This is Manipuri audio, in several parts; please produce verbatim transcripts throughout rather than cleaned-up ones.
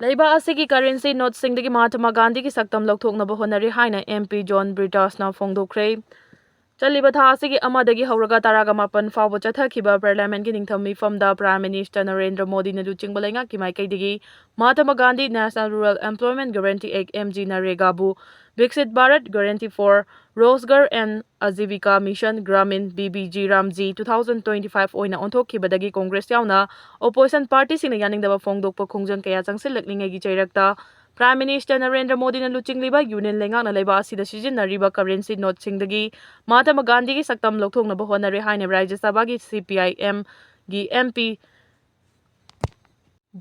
ꯂꯩꯕꯥꯛ ꯑꯁꯤꯒꯤ currency noteꯁꯤꯡꯗꯒꯤ ꯃꯍꯥꯇꯃꯥ ꯒꯥꯟꯙꯤꯒꯤ ꯁꯛꯇꯝ ꯂꯧꯊꯣꯛꯅꯕ ꯍꯣꯠꯅꯔꯤ ꯍꯥꯏꯅ M P John Britasꯅ ꯐꯣꯡꯗꯣꯛꯈ꯭ꯔꯦ꯫ ꯆꯠꯂꯤꯕ ꯊꯥ ꯑꯁꯤꯒꯤ ꯑꯃꯗꯒꯤ ꯍꯧꯔꯒ ꯇꯔꯥꯒ ꯃꯥꯄꯟ ꯐꯥꯎꯕ ꯆꯠꯊꯈꯤꯕ Parliamentꯀꯤ ꯅꯤꯡꯊꯝ ꯃꯤꯐꯝꯗ Prime Minister ꯅꯔꯦꯟꯗ꯭ꯔ ꯃꯣꯗꯤꯅ ꯂꯨꯆꯤꯡꯕ ꯂꯩꯉꯥꯛꯀꯤ ꯃꯥꯏꯀꯩꯗꯒꯤ Mahatma Gandhi National Rural Employment Guarantee Act, M G NREGAꯕꯨ Viksit Bharat Guarantee for Rozgar and Ajivika Mission Gramin, B B G RAM G two thousand twenty-five ꯑꯣꯏꯅ ꯑꯣꯟꯊꯣꯛꯈꯤꯕꯗꯒꯤ Congress ꯌꯥꯎꯅ opposition partyꯁꯤꯡꯅ ꯌꯥꯅꯤꯡꯗꯕ ꯐꯣꯡꯗꯣꯛꯄ ꯈꯣꯡꯖꯪ ꯀꯌꯥ ꯆꯪꯁꯤꯜꯂꯛꯂꯤꯉꯩꯒꯤ ꯆꯩꯔꯛꯇ Prime Minister ꯅꯔꯦꯟꯗ꯭ꯔ ꯃꯣꯗꯤꯅ ꯂꯨꯆꯤꯡꯂꯤꯕ Union ꯂꯩꯉꯥꯛꯅ ꯂꯩꯕꯥꯛ ꯑꯁꯤꯗ ꯁꯤꯖꯤꯟꯅꯔꯤꯕ currency noteꯁꯤꯡꯗꯒꯤ ꯃꯍꯥꯇꯃꯥ ꯒꯥꯟꯙꯤꯒꯤ ꯁꯛꯇꯝ ꯂꯧꯊꯣꯛꯅꯕ ꯍꯣꯠꯅꯔꯦ ꯍꯥꯏꯅ ꯔꯥꯖ꯭ꯌ ꯁꯚꯥꯒꯤ C P I Mꯒꯤ M P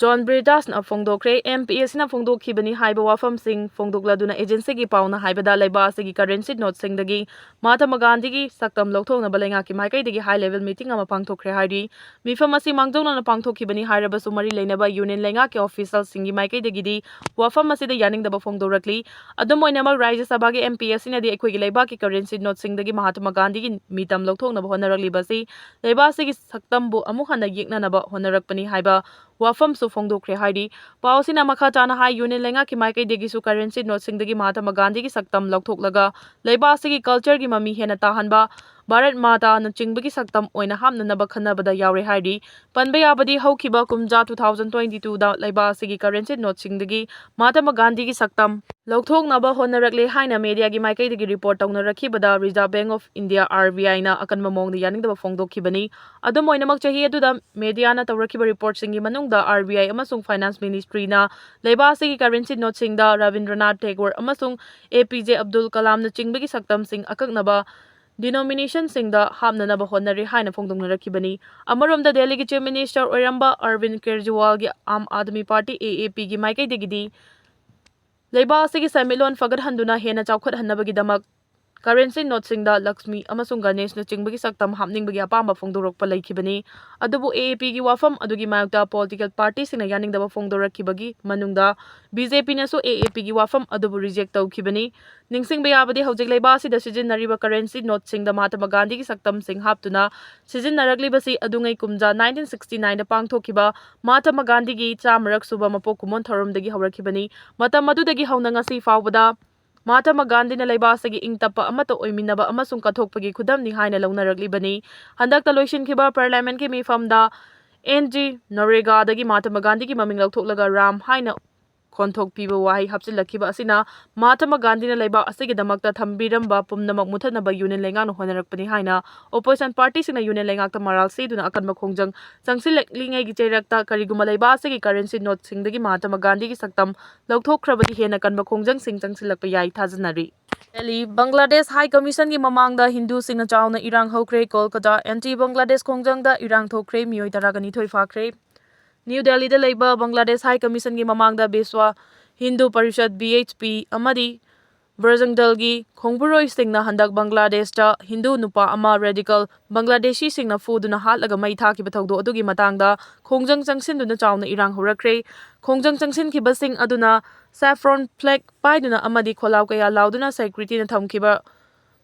John Britasꯅ ꯐꯣꯡꯗꯣꯛꯈ꯭ꯔꯦ꯫ M P ꯑꯁꯤꯅ ꯐꯣꯡꯗꯣꯛꯈꯤꯕꯅꯤ ꯍꯥꯏꯕ ꯋꯥꯐꯝꯁꯤꯡ ꯐꯣꯡꯗꯣꯛꯂꯗꯨꯅ agencyꯒꯤ ꯄꯥꯎꯅ ꯍꯥꯏꯕꯗ, ꯂꯩꯕꯥꯛ ꯑꯁꯤꯒꯤ currency noteꯁꯤꯡꯗꯒꯤ ꯃꯍꯥꯇꯃꯥ ꯒꯥꯟꯙꯤꯒꯤ ꯁꯛꯇꯝ ꯂꯧꯊꯣꯛꯅꯕ ꯂꯩꯉꯥꯛꯀꯤ ꯃꯥꯏꯀꯩꯗꯒꯤ high level meeting ꯑꯃ ꯄꯥꯡꯊꯣꯛꯈ꯭ꯔꯦ ꯍꯥꯏꯔꯤ꯫ ꯃꯤꯐꯝ ꯑꯁꯤ ꯃꯥꯡꯖꯧꯅꯅ ꯄꯥꯡꯊꯣꯛꯈꯤꯕꯅꯤ ꯍꯥꯏꯔꯕꯁꯨ, ꯃꯔꯤ ꯂꯩꯅꯕ Union ꯂꯩꯉꯥꯛꯀꯤ officialꯁꯤꯡꯒꯤ ꯃꯥꯏꯀꯩꯗꯒꯤꯗꯤ ꯋꯥꯐꯝ ꯑꯁꯤꯗ ꯌꯥꯅꯤꯡꯗꯕ ꯐꯣꯡꯗꯣꯔꯛꯂꯤ꯫ ꯑꯗꯨꯝ ꯑꯣꯏꯅꯃꯛ, ꯔꯥꯖ꯭ꯌ ꯁꯚꯥꯒꯤ M P ꯑꯁꯤꯅꯗꯤ ꯑꯩꯈꯣꯏꯒꯤ ꯂꯩꯕꯥꯛꯀꯤ currency noteꯁꯤꯡꯗꯒꯤ ꯃꯍꯥꯇꯃꯥ ꯒꯥꯟꯙꯤꯒꯤ ꯃꯤꯇꯝ ꯂꯧꯊꯣꯛꯅꯕ ꯍꯣꯠꯅꯔꯛꯂꯤꯕ ꯑꯁꯤ ꯂꯩꯕꯥꯛ ꯑꯁꯤꯒꯤ ꯁꯛꯇꯝꯕꯨ ꯑꯃꯨꯛ ꯍꯟꯅ ꯌꯦꯛꯅꯅꯕ ꯍꯣꯠꯅꯔꯛꯄꯅꯤ ꯍꯥꯏꯕ ꯋꯥꯐꯝꯁꯨ ꯐꯣꯡꯗꯣꯛꯈ꯭ꯔꯦ ꯍꯥꯏꯔꯤ꯫ ꯄꯥꯎ ꯑꯁꯤꯅ ꯃꯈꯥ ꯇꯥꯅ ꯍꯥꯏ, Union ꯂꯩꯉꯥꯛꯀꯤ ꯃꯥꯏꯀꯩꯗꯒꯤꯁꯨ currency noteꯁꯤꯡꯗꯒꯤ ꯃꯍꯥꯇꯃꯥ ꯒꯥꯟꯙꯤꯒꯤ ꯁꯛꯇꯝ ꯂꯧꯊꯣꯛꯂꯒ ꯂꯩꯕꯥꯛ ꯑꯁꯤꯒꯤ cultureꯒꯤ ꯃꯃꯤ ꯍꯦꯟꯅ ꯇꯥꯍꯟꯕ, ꯚꯥꯔꯠ ꯃꯥꯇꯥꯅꯆꯤꯡꯕꯒꯤ ꯁꯛꯇꯝ ꯑꯣꯏꯅ ꯍꯥꯞꯅꯅꯕ ꯈꯟꯅꯕꯗ ꯌꯥꯎꯔꯦ ꯍꯥꯏꯔꯤ꯫ ꯄꯟꯕ ꯌꯥꯕꯗꯤ, ꯍꯧꯈꯤꯕ ꯀꯨꯝꯖꯥ two thousand twenty twoꯗ ꯂꯩꯕꯥꯛ ꯑꯁꯤꯒꯤ currency noteꯁꯤꯡꯗꯒꯤ ꯃꯍꯥꯇꯃꯥ ꯒꯥꯟꯙꯤꯒꯤ ꯁꯛꯇꯝ ꯂꯧꯊꯣꯛꯅꯕ ꯍꯣꯠꯅꯔꯛꯂꯦ ꯍꯥꯏꯅ mediaꯒꯤ ꯃꯥꯏꯀꯩꯗꯒꯤ report ꯇꯧꯅꯔꯛꯈꯤꯕꯗ Reserve Bank of India, R B Iꯅ ꯑꯀꯟꯕ ꯃꯑꯣꯡꯗ ꯌꯥꯅꯤꯡꯗꯕ ꯐꯣꯡꯗꯣꯛꯈꯤꯕꯅꯤ꯫ ꯑꯗꯨꯝ ꯑꯣꯏꯅꯃꯛ, ꯆꯍꯤ ꯑꯗꯨꯗ mediaꯅ ꯇꯧꯔꯛꯈꯤꯕ reportꯁꯤꯡꯒꯤ ꯃꯅꯨꯡꯗ R B I ꯑꯃꯁꯨꯡ Finance Ministryꯅ ꯂꯩꯕꯥꯛ ꯑꯁꯤꯒꯤ currency noteꯁꯤꯡꯗ ꯔꯕꯤꯟꯗ꯭ꯔꯅꯥꯊ ꯇꯦꯒꯣꯔ ꯑꯃꯁꯨꯡ A P J Abdul Kalamꯅꯆꯤꯡꯕꯒꯤ ꯁꯛꯇꯝꯁꯤꯡ ꯑꯀꯛꯅꯕ denominationꯁꯤꯡꯗ ꯍꯥꯞꯅꯅꯕ ꯍꯣꯠꯅꯔꯤ ꯍꯥꯏꯅ ꯐꯣꯡꯗꯣꯛꯅꯔꯛꯈꯤꯕꯅꯤ꯫ ꯑꯃꯔꯣꯝꯗ, ꯗꯦꯜꯂꯤꯒꯤ Chief Minister ꯑꯣꯏꯔꯝꯕ ꯑꯔꯕꯤꯟꯗ ꯀꯦꯖ꯭ꯔꯤꯋꯥꯜꯒꯤ Aam Aadmi party, A A Pꯒꯤ ꯃꯥꯏꯀꯩꯗꯒꯤꯗꯤ ꯂꯩꯕꯥꯛ ꯑꯁꯤꯒꯤ ꯁꯦꯟꯃꯤꯠꯂꯣꯟ ꯐꯒꯠꯍꯟꯗꯨꯅ ꯍꯦꯟꯅ ꯆꯥꯎꯈꯠꯍꯟꯅꯕꯒꯤꯗꯃꯛ ꯀꯔꯦꯟꯁꯤ ꯅꯣꯠꯁꯤꯡꯗ ꯂꯛꯁꯃꯤ ꯑꯃꯁꯨꯡ ꯒꯅꯦꯁꯅꯆꯤꯡꯕꯒꯤ ꯁꯛꯇꯝ ꯍꯥꯞꯅꯤꯡꯕꯒꯤ ꯑꯄꯥꯝꯕ ꯐꯣꯡꯗꯣꯔꯛꯄ ꯂꯩꯈꯤꯕꯅꯤ꯫ ꯑꯗꯨꯕꯨ AAPꯒꯤ ꯋꯥꯐꯝ ꯑꯗꯨꯒꯤ ꯃꯥꯌꯣꯛꯇ ꯄꯣꯂꯤꯇꯤꯀꯦꯜ ꯄꯥꯔꯇꯤꯁꯤꯡꯅ ꯌꯥꯅꯤꯡꯗꯕ ꯐꯣꯡꯗꯣꯔꯛꯈꯤꯕꯒꯤ ꯃꯅꯨꯡꯗ BJPꯅꯁꯨ AAPꯒꯤ ꯋꯥꯐꯝ ꯑꯗꯨꯕꯨ ꯔꯤꯖꯦꯛ ꯇꯧꯈꯤꯕꯅꯤ꯫ ꯅꯤꯡꯁꯤꯡꯕ ꯌꯥꯕꯗꯤ ꯍꯧꯖꯤꯛ ꯂꯩꯕꯥꯛ ꯑꯁꯤꯗ ꯁꯤꯖꯤꯟꯅꯔꯤꯕ ꯀꯔꯦꯟꯁꯤ ꯅꯣꯠꯁꯤꯡꯗ ꯃꯍꯥꯇꯃꯥ ꯒꯥꯟꯙꯤꯒꯤ ꯁꯛꯇꯝꯁꯤꯡ ꯍꯥꯞꯇꯨꯅ ꯁꯤꯖꯤꯟꯅꯔꯛꯂꯤꯕꯁꯤ ꯑꯗꯨꯉꯩ ꯀꯨꯝꯖꯥ nineteen sixty nineꯗ ꯄꯥꯡꯊꯣꯛꯈꯤꯕ ꯃꯍꯥꯇꯃꯥ ꯒꯥꯟꯙꯤꯒꯤ ꯆꯥꯝꯃꯔꯛ ꯁꯨꯕ ꯃꯄꯣꯛ ꯀꯨꯝꯑꯣꯟ ꯊꯧꯔꯝꯗꯒꯤ ꯍꯧꯔꯛꯈꯤꯕꯅꯤ꯫ ꯃꯇꯝ ꯑꯗꯨꯗꯒꯤ ꯍꯧꯅ ꯉꯁꯤ ꯐꯥꯎꯕꯗ ꯃꯍꯥꯇꯃꯥ ꯒꯥꯟꯙꯤꯅ ꯂꯩꯕꯥꯛ ꯑꯁꯤꯒꯤ ꯏꯪ ꯇꯞꯄ ꯑꯃꯠꯇ ꯑꯣꯏꯃꯤꯟꯅꯕ ꯑꯃꯁꯨꯡ ꯀꯠꯊꯣꯛꯄꯒꯤ ꯈꯨꯗꯝꯅꯤ ꯍꯥꯏꯅ ꯂꯧꯅꯔꯛꯂꯤꯕꯅꯤ꯫ ꯍꯟꯗꯛꯇ ꯂꯣꯏꯁꯤꯟꯈꯤꯕ ꯄꯥꯔꯂꯤꯌꯥꯃꯦꯟꯠꯀꯤ ꯃꯤꯐꯝꯗ ꯑꯦꯟ ꯖꯤ ꯅꯔꯦꯒꯥꯗꯒꯤ ꯃꯍꯥꯇꯃꯥ ꯒꯥꯟꯙꯤꯒꯤ ꯃꯃꯤꯡ ꯂꯧꯊꯣꯛꯂꯒ ꯔꯥꯝ ꯍꯥꯏꯅ ꯈꯣꯟꯊꯣꯛꯄꯤꯕ ꯋꯥꯍꯩ ꯍꯥꯞꯆꯤꯜꯂꯛꯈꯤꯕ ꯑꯁꯤꯅ ꯃꯍꯥꯇꯃꯥ ꯒꯥꯟꯙꯤꯅ ꯂꯩꯕꯥꯛ ꯑꯁꯤꯒꯤꯗꯃꯛꯇ ꯊꯝꯕꯤꯔꯝꯕ ꯄꯨꯝꯅꯃꯛ ꯃꯨꯊꯠꯅꯕ ꯌꯨꯅꯤꯌꯟ ꯂꯩꯉꯥꯛꯅ ꯍꯣꯠꯅꯔꯛꯄꯅꯤ ꯍꯥꯏꯅ ꯑꯣꯄꯣꯖꯤꯁꯟ ꯄꯥꯔꯇꯤꯁꯤꯡꯅ ꯌꯨꯅꯤꯌꯟ ꯂꯩꯉꯥꯛꯇ ꯃꯔꯥꯜ ꯁꯤꯗꯨꯅ ꯑꯀꯟꯕ ꯈꯣꯡꯖꯪ ꯆꯪꯁꯤꯜꯂꯛꯂꯤꯉꯩꯒꯤ ꯆꯩꯔꯛꯇ ꯀꯔꯤꯒꯨꯝꯕ ꯂꯩꯕꯥꯛ ꯑꯁꯤꯒꯤ ꯀꯔꯦꯟꯁꯤ ꯅꯣꯠꯁꯤꯡꯗꯒꯤ ꯃꯍꯥꯇꯃꯥ ꯒꯥꯟꯙꯤꯒꯤ ꯁꯛꯇꯝ ꯂꯧꯊꯣꯛꯈ꯭ꯔꯕꯗꯤ ꯍꯦꯟꯅ ꯀꯟꯕ ꯈꯣꯡꯖꯪꯁꯤꯡ ꯆꯪꯁꯤꯜꯂꯛꯄ ꯌꯥꯏ ꯊꯥꯖꯅꯔꯤ꯫ ꯗꯦꯜꯂꯤ, ꯕꯪꯒ꯭ꯂꯥꯗꯦꯁ ꯍꯥꯏ ꯀꯃꯤꯁꯟꯒꯤ ꯃꯃꯥꯡꯗ ꯍꯤꯟꯗꯨꯁꯤꯡꯅ ꯆꯥꯎꯅ ꯏꯔꯥꯡ ꯍꯧꯈ꯭ꯔꯦ꯫ ꯀꯣꯜꯀꯇꯥ, ꯑꯦꯟꯇꯤ ꯕꯪꯒ꯭ꯂꯥꯗꯦꯁ ꯈꯣꯡꯖꯪꯗ ꯏꯔꯥꯡ ꯊꯣꯛꯈ꯭ꯔꯦ, ꯃꯤꯑꯣꯏ ꯇꯔꯥꯒ ꯅꯤꯊꯣꯏ ꯐꯥꯈ꯭ꯔꯦ꯫ ꯅ꯭ꯌꯨ ꯗꯦꯜꯂꯤꯗ ꯂꯩꯕ ꯕꯪꯒ꯭ꯂꯥꯗꯦꯁ ꯍꯥꯏ ꯀꯃꯤꯁꯟꯒꯤ ꯃꯃꯥꯡꯗ ꯕꯤꯁ꯭ꯋ ꯍꯤꯟꯗꯨ ꯄꯔꯤꯁꯠ, BHP, ꯑꯃꯗꯤ ꯕꯖꯔꯪ ꯗꯜꯒꯤ ꯈꯣꯡꯕꯨꯔꯣꯏꯁꯤꯡꯅ ꯍꯟꯗꯛ ꯕꯪꯒ꯭ꯂꯥꯗꯦꯁꯇ ꯍꯤꯟꯗꯨ ꯅꯨꯄꯥ ꯑꯃ ꯔꯦꯗꯤꯀꯦꯜ ꯕꯪꯒ꯭ꯂꯥꯗꯦꯁꯤꯁꯤꯡꯅ ꯐꯨꯗꯨꯅ ꯍꯥꯠꯂꯒ ꯃꯩ ꯊꯥꯈꯤꯕ ꯊꯧꯗꯣꯛ ꯑꯗꯨꯒꯤ ꯃꯇꯥꯡꯗ ꯈꯣꯡꯖꯪ ꯆꯪꯁꯤꯟꯗꯨꯅ ꯆꯥꯎꯅ ꯏꯔꯥꯡ ꯍꯧꯔꯛꯈ꯭ꯔꯦ꯫ ꯈꯣꯡꯖꯪ ꯆꯪꯁꯤꯟꯈꯤꯕꯁꯤꯡ ꯑꯗꯨꯅ saffron flag ꯄꯥꯏꯗꯨꯅ ꯑꯃꯗꯤ ꯈꯣꯜꯂꯥꯎ ꯀꯌꯥ ꯂꯥꯎꯗꯨꯅ ꯁꯦꯀ꯭ꯌꯨꯔꯤꯇꯤꯅ ꯊꯝꯈꯤꯕ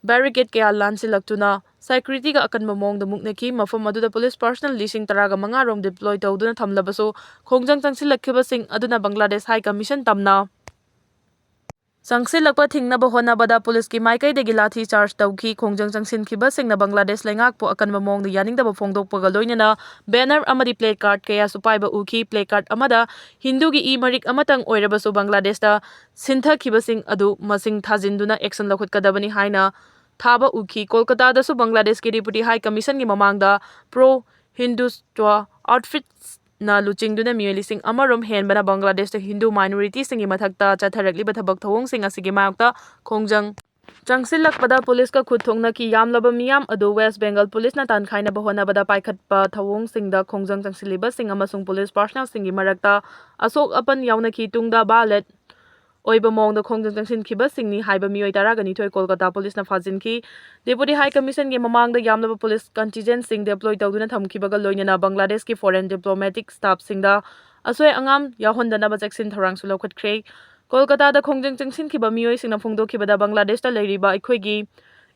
ꯕꯦꯔꯤꯀꯦꯗ ꯀꯌꯥ ꯂꯥꯟꯁꯤꯜꯂꯛꯇꯨꯅ ꯁꯦꯀ꯭ꯌꯨꯔꯤꯇꯤꯒ ꯑꯀꯟꯕ ꯃꯑꯣꯡꯗ ꯃꯨꯛꯅꯈꯤ꯫ ꯃꯐꯝ ꯑꯗꯨꯗ ꯄꯨꯂꯤꯁ ꯄꯥꯔꯁꯅꯦꯜ ꯂꯤꯁꯤꯡ ꯇꯔꯥꯒ ꯃꯉꯥ ꯔꯣꯝ ꯗꯤꯄ꯭ꯂꯣꯏ ꯇꯧꯗꯨꯅ ꯊꯝꯂꯕꯁꯨ, ꯈꯣꯡꯖꯪ ꯆꯪꯁꯤꯜꯂꯛꯈꯤꯕꯁꯤꯡ ꯑꯗꯨꯅ ꯕꯪꯒ꯭ꯂꯥꯗꯦꯁ ꯍꯥꯏ ꯀꯃꯤꯁꯟ ꯇꯝꯅ ꯆꯪꯁꯤꯜꯂꯛꯄ ꯊꯤꯡꯅꯕ ꯍꯣꯠꯅꯕꯗ ꯄꯨꯂꯤꯁꯀꯤ ꯃꯥꯏꯀꯩꯗꯒꯤ ꯂꯥꯊꯤ ꯆꯥꯔꯖ ꯇꯧꯈꯤ꯫ ꯈꯣꯡꯖꯪ ꯆꯪꯁꯤꯟꯈꯤꯕꯁꯤꯡꯅ ꯕꯪꯒ꯭ꯂꯥꯗꯦꯁ ꯂꯩꯉꯥꯛꯄꯨ ꯑꯀꯟꯕ ꯃꯑꯣꯡꯗ ꯌꯥꯅꯤꯡꯗꯕ ꯐꯣꯡꯗꯣꯛꯄꯒ ꯂꯣꯏꯅꯅ ꯕꯦꯅꯔ ꯑꯃꯗꯤ ꯄ꯭ꯂꯦ ꯀꯥꯔꯗ ꯀꯌꯥꯁꯨ ꯄꯥꯏꯕ ꯎꯈꯤ꯫ ꯄ꯭ꯂꯦ ꯀꯥꯔꯗ ꯑꯃꯗ ꯍꯤꯟꯗꯨꯒꯤ ꯏ ꯃꯔꯤꯛ ꯑꯃꯇꯪ ꯑꯣꯏꯔꯕꯁꯨ ꯕꯪꯒ꯭ꯂꯥꯗꯦꯁꯇ ꯁꯤꯟꯊꯈꯤꯕꯁꯤꯡ ꯑꯗꯨ ꯃꯁꯤꯡ ꯊꯥꯖꯤꯟꯗꯨꯅ ꯑꯦꯛꯁꯟ ꯂꯧꯈꯠꯀꯗꯕꯅꯤ ꯍꯥꯏꯅ ꯊꯥꯕ ꯎꯈꯤ꯫ ꯀꯣꯜꯀꯇꯥꯗꯁꯨ ꯕꯪꯒ꯭ꯂꯥꯗꯦꯁꯀꯤ ꯗꯤꯄ꯭ꯌꯨꯇꯤ ꯍꯥꯏ ꯀꯃꯤꯁꯟꯒꯤ ꯃꯃꯥꯡꯗ ꯄ꯭ꯔꯣ ꯍꯤꯟꯗꯨꯁ꯭ꯇ꯭ꯋ ꯑꯥꯎꯠꯐꯤꯠꯁꯅ ꯂꯨꯆꯤꯡꯗꯨꯅ ꯃꯤꯑꯣꯏ ꯂꯤꯁꯤꯡ ꯑꯃ ꯔꯣꯝ ꯍꯦꯟꯕꯅ ꯕꯪꯒ꯭ꯂꯥꯗꯦꯁꯇ ꯍꯤꯟꯗꯨ ꯃꯥꯏꯅꯣꯔꯤꯇꯤꯁꯤꯡꯒꯤ ꯃꯊꯛꯇ ꯆꯠꯊꯔꯛꯂꯤꯕ ꯊꯕꯛ ꯊꯧꯑꯣꯡꯁꯤꯡ ꯑꯁꯤꯒꯤ ꯃꯥꯌꯣꯛꯇ ꯈꯣꯡꯖꯪ ꯆꯪꯁꯤꯜꯂꯛꯄꯗ ꯄꯨꯂꯤꯁꯀ ꯈꯨꯠ ꯊꯣꯛꯅꯈꯤ꯫ ꯌꯥꯝꯂꯕ ꯃꯤꯌꯥꯝ ꯑꯗꯨ ꯋꯦꯁ ꯕꯦꯡꯒꯜ ꯄꯨꯂꯤꯁꯅ ꯇꯥꯟꯈꯥꯏꯅꯕ ꯍꯣꯠꯅꯕꯗ ꯄꯥꯏꯈꯠꯄ ꯊꯧꯑꯣꯡꯁꯤꯡꯗ ꯈꯣꯡꯖꯪ ꯆꯪꯁꯤꯜꯂꯤꯕꯁꯤꯡ ꯑꯃꯁꯨꯡ ꯄꯨꯂꯤꯁ ꯄꯥꯔꯁꯅꯦꯜꯁꯤꯡꯒꯤ ꯃꯔꯛꯇ ꯑꯁꯣꯛ ꯑꯄꯟ ꯌꯥꯎꯅꯈꯤ꯫ ꯇꯨꯡꯗ ꯚꯥꯂꯦꯠ ꯑꯣꯏꯕ ꯃꯑꯣꯡꯗ ꯈꯣꯡꯖꯪ ꯆꯪꯁꯤꯟꯈꯤꯕꯁꯤꯡꯅꯤ ꯍꯥꯏꯕ ꯃꯤꯑꯣꯏ ꯇꯔꯥꯒ ꯅꯤꯊꯣꯏ ꯀꯣꯜꯀꯇꯥ ꯄꯨꯂꯤꯁꯅ ꯐꯥꯖꯤꯟꯈꯤ꯫ Deputy High Commissionꯒꯤ ꯃꯃꯥꯡꯗ ꯌꯥꯝꯂꯕ ꯄꯨꯂꯤꯁ contingentꯁꯤꯡ deploy ꯇꯧꯗꯨꯅ ꯊꯝꯈꯤꯕꯒ ꯂꯣꯏꯅꯅ ꯕꯪꯒ꯭ꯂꯥꯗꯦꯁꯀꯤ foreign diplomatic staffꯁꯤꯡꯗ ꯑꯁꯣꯏ ꯑꯉꯥꯝ ꯌꯥꯎꯍꯟꯗꯅꯕ ꯆꯦꯛꯁꯤꯟ ꯊꯧꯔꯥꯡꯁꯨ ꯂꯧꯈꯠꯈ꯭ꯔꯦ꯫ ꯀꯣꯜꯀꯇꯥꯗ ꯈꯣꯡꯖꯪ ꯆꯪꯁꯤꯟꯈꯤꯕ ꯃꯤꯑꯣꯏꯁꯤꯡꯅ ꯐꯣꯡꯗꯣꯛꯈꯤꯕꯗ, ꯕꯪꯒ꯭ꯂꯥꯗꯦꯁꯇ ꯂꯩꯔꯤꯕ ꯑꯩꯈꯣꯏꯒꯤ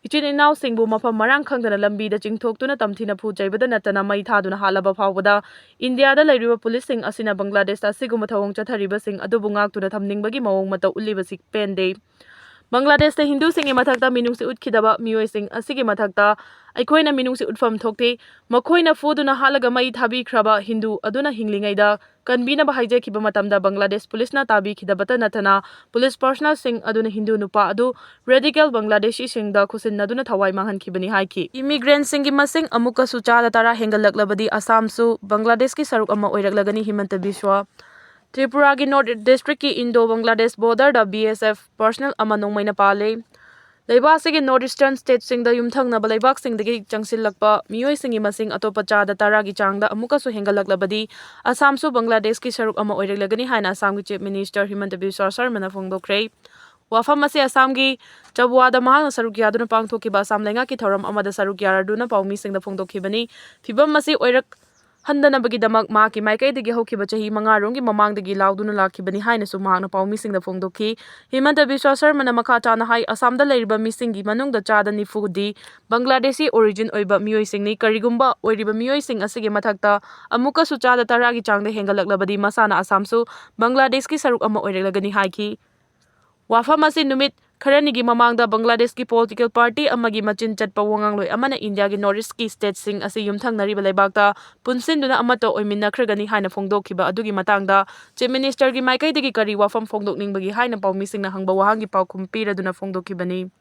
ꯏꯆꯤꯟ ꯏꯅꯥꯎꯁꯤꯡꯕꯨ ꯃꯐꯝ ꯃꯔꯥꯡ ꯈꯪꯗꯅ ꯂꯝꯕꯤꯗ ꯆꯤꯡꯊꯣꯛꯇꯨꯅ ꯇꯝꯊꯤꯅ ꯐꯨ ꯆꯩꯕꯗ ꯅꯠꯇꯅ ꯃꯩ ꯊꯥꯗꯨꯅ ꯍꯥꯠꯂꯕ ꯐꯥꯎꯕꯗ ꯏꯟꯗꯤꯌꯥꯗ ꯂꯩꯔꯤꯕ ꯄꯨꯂꯤꯁꯁꯤꯡ ꯑꯁꯤꯅ ꯕꯪꯒ꯭ꯂꯥꯗꯦꯁꯇ ꯑꯁꯤꯒꯨꯝꯕ ꯊꯧꯑꯣꯡ ꯆꯠꯊꯔꯤꯕꯁꯤꯡ ꯑꯗꯨꯕꯨ ꯉꯥꯛꯇꯨꯅ ꯊꯝꯅꯤꯡꯕꯒꯤ ꯃꯑꯣꯡ ꯃꯇꯧ ꯎꯠꯂꯤꯕꯁꯤ ꯄꯦꯟꯗꯦ꯫ ꯕꯪꯒ꯭ꯂꯥꯗꯦꯁꯇ ꯍꯤꯟꯗꯨꯁꯤꯡꯒꯤ ꯃꯊꯛꯇ ꯃꯤꯅꯨꯡꯁꯤ ꯎꯠꯈꯤꯗꯕ ꯃꯤꯑꯣꯏꯁꯤꯡ ꯑꯁꯤꯒꯤ ꯃꯊꯛꯇ ꯑꯩꯈꯣꯏꯅ ꯃꯤꯅꯨꯡꯁꯤ ꯎꯠꯐꯝ ꯊꯣꯛꯇꯦ꯫ ꯃꯈꯣꯏꯅ ꯐꯨꯗꯨꯅ ꯍꯥꯠꯂꯒ ꯃꯩ ꯊꯥꯕꯤꯈ꯭ꯔꯕ ꯍꯤꯟꯗꯨ ꯑꯗꯨꯅ ꯍꯤꯡꯂꯤꯉꯩꯗ ꯀꯟꯕꯤꯅꯕ ꯍꯥꯏꯖꯈꯤꯕ ꯃꯇꯝꯗ ꯕꯪꯒ꯭ꯂꯥꯗꯦꯁ ꯄꯨꯂꯤꯁꯅ ꯇꯥꯕꯤꯈꯤꯗꯕꯇ ꯅꯠꯇꯅ ꯄꯨꯂꯤꯁ personnelꯁꯤꯡ ꯑꯗꯨꯅ ꯍꯤꯟꯗꯨ ꯅꯨꯄꯥ ꯑꯗꯨ radical ꯕꯪꯒ꯭ꯂꯥꯗꯦꯁꯤꯁꯤꯡꯗ ꯈꯨꯠꯁꯤꯟꯅꯗꯨꯅ ꯊꯋꯥꯏ ꯃꯥꯡꯍꯟꯈꯤꯕꯅꯤ ꯍꯥꯏꯈꯤ꯫ Immigrantꯁꯤꯡꯒꯤ ꯃꯁꯤꯡ ꯑꯃꯨꯛꯀꯁꯨ ꯆꯥꯗ ꯇꯔꯥ ꯍꯦꯟꯒꯠꯂꯛꯂꯕꯗꯤ ꯑꯁꯥꯝꯁꯨ ꯕꯪꯒ꯭ꯂꯥꯗꯦꯁꯀꯤ ꯁꯔꯨꯛ ꯑꯃ ꯑꯣꯏꯔꯛꯂꯒꯅꯤ꯫ ꯍꯤꯃꯟꯇ ꯕꯤꯁ꯭ꯋꯥ꯫ ꯇ꯭ꯔꯤꯄꯨꯔꯥꯒꯤ North Districtꯀꯤ Indo Bangladesh borderꯗ B S F personnel ꯑꯃ ꯅꯣꯡꯃꯩꯅ ꯄꯥꯜꯂꯦ꯫ ꯂꯩꯕꯥꯛ ꯑꯁꯤꯒꯤ North Eastern stateꯁꯤꯡꯗ ꯌꯨꯝꯊꯪꯅꯕ ꯂꯩꯕꯥꯛꯁꯤꯡꯗꯒꯤ ꯆꯪꯁꯤꯜꯂꯛꯄ ꯃꯤꯑꯣꯏꯁꯤꯡꯒꯤ ꯃꯁꯤꯡ ꯑꯇꯣꯞꯄ ꯆꯥꯗ ꯇꯔꯥꯒꯤ ꯆꯥꯡꯗ ꯑꯃꯨꯛꯀꯁꯨ ꯍꯦꯟꯒꯠꯂꯛꯂꯕꯗꯤ ꯑꯁꯥꯝꯁꯨ ꯕꯪꯒ꯭ꯂꯥꯗꯦꯁꯀꯤ ꯁꯔꯨꯛ ꯑꯃ ꯑꯣꯏꯔꯛꯂꯒꯅꯤ ꯍꯥꯏꯅ ꯑꯁꯥꯝꯒꯤ Chief Minister ꯍꯤꯃꯟꯇ ꯕꯤꯁ꯭ꯋꯥ ꯁꯔꯃꯅ ꯐꯣꯡꯗꯣꯛꯈ꯭ꯔꯦ꯫ ꯋꯥꯐꯝ ꯑꯁꯤ ꯑꯁꯥꯝꯒꯤ ꯆꯕꯨꯋꯥꯗ ꯃꯍꯥꯛꯅ ꯁꯔꯨꯛ ꯌꯥꯗꯨꯅ ꯄꯥꯡꯊꯣꯛꯈꯤꯕ ꯑꯁꯥꯝ ꯂꯩꯉꯥꯛꯀꯤ ꯊꯧꯔꯝ ꯑꯃꯗ ꯁꯔꯨꯛ ꯌꯥꯔꯗꯨꯅ ꯄꯥꯎꯃꯤꯁꯤꯡꯗ ꯐꯣꯡꯗꯣꯛꯈꯤꯕꯅꯤ꯫ ꯐꯤꯚꯝ ꯑꯁꯤ ꯑꯣꯏꯔꯛ ꯍꯟꯗꯅꯕꯒꯤꯗꯃꯛ ꯃꯍꯥꯛꯀꯤ ꯃꯥꯏꯀꯩꯗꯒꯤ ꯍꯧꯈꯤꯕ ꯆꯍꯤ ꯃꯉꯥ ꯔꯣꯝꯒꯤ ꯃꯃꯥꯡꯗꯒꯤ ꯂꯥꯎꯗꯨꯅ ꯂꯥꯛꯈꯤꯕꯅꯤ ꯍꯥꯏꯅꯁꯨ ꯃꯍꯥꯛꯅ ꯄꯥꯎꯃꯤꯁꯤꯡꯗ ꯐꯣꯡꯗꯣꯛꯈꯤ꯫ ꯍꯤꯃꯟꯇ ꯕꯤꯁ꯭ꯋꯥ ꯁꯔꯃꯅ ꯃꯈꯥ ꯇꯥꯅ ꯍꯥꯏ, ꯑꯁꯥꯝꯗ ꯂꯩꯔꯤꯕ ꯃꯤꯁꯤꯡꯒꯤ ꯃꯅꯨꯡꯗ ꯆꯥꯗ ꯅꯤꯐꯨꯗꯤ ꯕꯪꯒ꯭ꯂꯥꯗꯦꯁꯤ origin ꯑꯣꯏꯕ ꯃꯤꯑꯣꯏꯁꯤꯡꯅꯤ꯫ ꯀꯔꯤꯒꯨꯝꯕ ꯑꯣꯏꯔꯤꯕ ꯃꯤꯑꯣꯏꯁꯤꯡ ꯑꯁꯤꯒꯤ ꯃꯊꯛꯇ ꯑꯃꯨꯛꯀꯁꯨ ꯆꯥꯗ ꯇꯔꯥꯒꯤ ꯆꯥꯡꯗ ꯍꯦꯟꯒꯠꯂꯛꯂꯕꯗꯤ ꯃꯁꯥꯅ ꯑꯁꯥꯝꯁꯨ ꯕꯪꯒ꯭ꯂꯥꯗꯦꯁꯀꯤ ꯁꯔꯨꯛ ꯑꯃ ꯑꯣꯏꯔꯛꯂꯒꯅꯤ ꯍꯥꯏꯈꯤ꯫ ꯋꯥꯐꯝ ꯑꯁꯤ ꯅꯨꯃꯤꯠ ꯈꯔꯅꯤꯒꯤ ꯃꯃꯥꯡꯗ ꯕꯪꯒ꯭ꯂꯥꯗꯦꯁꯀꯤ political party ꯑꯃꯒꯤ ꯃꯆꯤꯟ ꯆꯠꯄ ꯋꯥꯉꯥꯡꯂꯣꯏ ꯑꯃꯅ ꯏꯟꯗꯤꯌꯥꯒꯤ North Eastꯀꯤ stateꯁꯤꯡ ꯑꯁꯤ ꯌꯨꯝꯊꯪꯅꯔꯤꯕ ꯂꯩꯕꯥꯛꯇ ꯄꯨꯟꯁꯤꯟꯗꯨꯅ ꯑꯃꯠꯇ ꯑꯣꯏꯃꯤꯟꯅꯈ꯭ꯔꯒꯅꯤ ꯍꯥꯏꯅ ꯐꯣꯡꯗꯣꯛꯈꯤꯕ ꯑꯗꯨꯒꯤ ꯃꯇꯥꯡꯗ Chief Ministerꯒꯤ ꯃꯥꯏꯀꯩꯗꯒꯤ ꯀꯔꯤ ꯋꯥꯐꯝ ꯐꯣꯡꯗꯣꯛꯅꯤꯡꯕꯒꯦ ꯍꯥꯏꯅ ꯄꯥꯎꯃꯤꯁꯤꯡꯅ ꯍꯪꯕ ꯋꯥꯍꯪꯒꯤ ꯄꯥꯎꯈꯨꯝ ꯄꯤꯔꯗꯨꯅ ꯐꯣꯡꯗꯣꯛꯈꯤꯕꯅꯤ꯫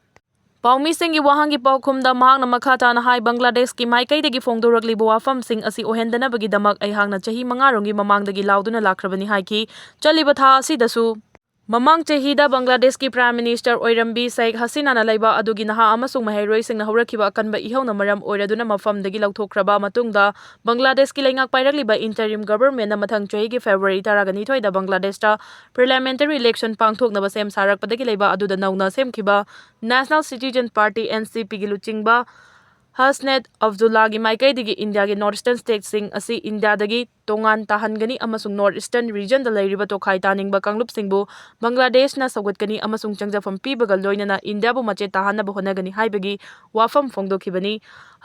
ꯄꯥꯎꯃꯤꯁꯤꯡꯒꯤ ꯋꯥꯍꯪꯒꯤ ꯄꯥꯎꯈꯨꯝꯗ ꯃꯍꯥꯛꯅ ꯃꯈꯥ ꯇꯥꯅ ꯍꯥꯏ, ꯕꯪꯒ꯭ꯂꯥꯗꯦꯁꯀꯤ ꯃꯥꯏꯀꯩꯗꯒꯤ ꯐꯣꯡꯗꯣꯔꯛꯂꯤꯕ ꯋꯥꯐꯝꯁꯤꯡ ꯑꯁꯤ ꯑꯣꯏꯍꯟꯗꯅꯕꯒꯤꯗꯃꯛ ꯑꯩꯍꯥꯛꯅ ꯆꯍꯤ ꯃꯉꯥ ꯔꯣꯝꯒꯤ ꯃꯃꯥꯡꯗꯒꯤ ꯂꯥꯎꯗꯨꯅ ꯂꯥꯛꯈ꯭ꯔꯕꯅꯤ ꯍꯥꯏꯈꯤ꯫ ꯆꯠꯂꯤꯕ ꯊꯥ ꯑꯁꯤꯗꯁꯨ ꯃꯃꯥꯡ ꯆꯍꯤꯗ ꯕꯪꯒ꯭ꯂꯥꯗꯦꯁꯀꯤ Prime Minister ꯑꯣꯏꯔꯝꯕꯤ ꯁꯦꯈ ꯍꯁꯤꯅꯥꯅ ꯂꯩꯕꯥꯛ ꯑꯗꯨꯒꯤ ꯅꯍꯥ ꯑꯃꯁꯨꯡ ꯃꯍꯩꯔꯣꯏꯁꯤꯡꯅ ꯍꯧꯔꯛꯈꯤꯕ ꯑꯀꯟꯕ ꯏꯍꯧꯅ ꯃꯔꯝ ꯑꯣꯏꯔꯗꯨꯅ ꯃꯐꯝꯗꯒꯤ ꯂꯧꯊꯣꯛꯈ꯭ꯔꯕ ꯃꯇꯨꯡꯗ, ꯕꯪꯒ꯭ꯂꯥꯗꯦꯁꯀꯤ ꯂꯩꯉꯥꯛ ꯄꯥꯏꯔꯛꯂꯤꯕ interim government ꯅ ꯃꯊꯪ ꯆꯍꯤꯒꯤ February ꯇꯔꯥꯒ ꯅꯤꯊꯣꯏꯗ ꯕꯪꯒ꯭ꯂꯥꯗꯦꯁꯇ parliamentary election ꯄꯥꯡꯊꯣꯛꯅꯕ ꯁꯦꯝ ꯁꯥꯔꯛꯄꯗꯒꯤ ꯂꯩꯕꯥꯛ ꯑꯗꯨꯗ ꯅꯧꯅ ꯁꯦꯝꯈꯤꯕ National Citizen Party, N C P ꯒꯤ ꯂꯨꯆꯤꯡꯕ ꯍꯁꯅꯦꯠ ꯑꯕꯗꯨꯜꯂꯥꯒꯤ ꯃꯥꯏꯀꯩꯗꯒꯤ ꯏꯟꯗꯤꯌꯥꯒꯤ North Eastern state ꯁꯤꯡ ꯑꯁꯤ ꯏꯟꯗꯤꯌꯥꯗꯒꯤ ꯇꯣꯉꯥꯟ ꯇꯥꯍꯟꯒꯅꯤ ꯑꯃꯁꯨꯡ North Eastern region ꯗ ꯂꯩꯔꯤꯕ ꯇꯣꯈꯥꯏ ꯇꯥꯅꯤꯡꯕ ꯀꯥꯡꯂꯨꯞꯁꯤꯡꯕꯨ ꯕꯪꯒ꯭ꯂꯥꯗꯦꯁꯅ ꯁꯧꯒꯠꯀꯅꯤ ꯑꯃꯁꯨꯡ ꯆꯪꯖꯐꯝ ꯄꯤꯕꯒ ꯂꯣꯏꯅꯅ ꯏꯟꯗꯤꯌꯥꯕꯨ ꯃꯆꯦꯠ ꯇꯥꯍꯟꯅꯕ ꯍꯣꯠꯅꯒꯅꯤ ꯍꯥꯏꯕꯒꯤ ꯋꯥꯐꯝ ꯐꯣꯡꯗꯣꯛꯈꯤꯕꯅꯤ꯫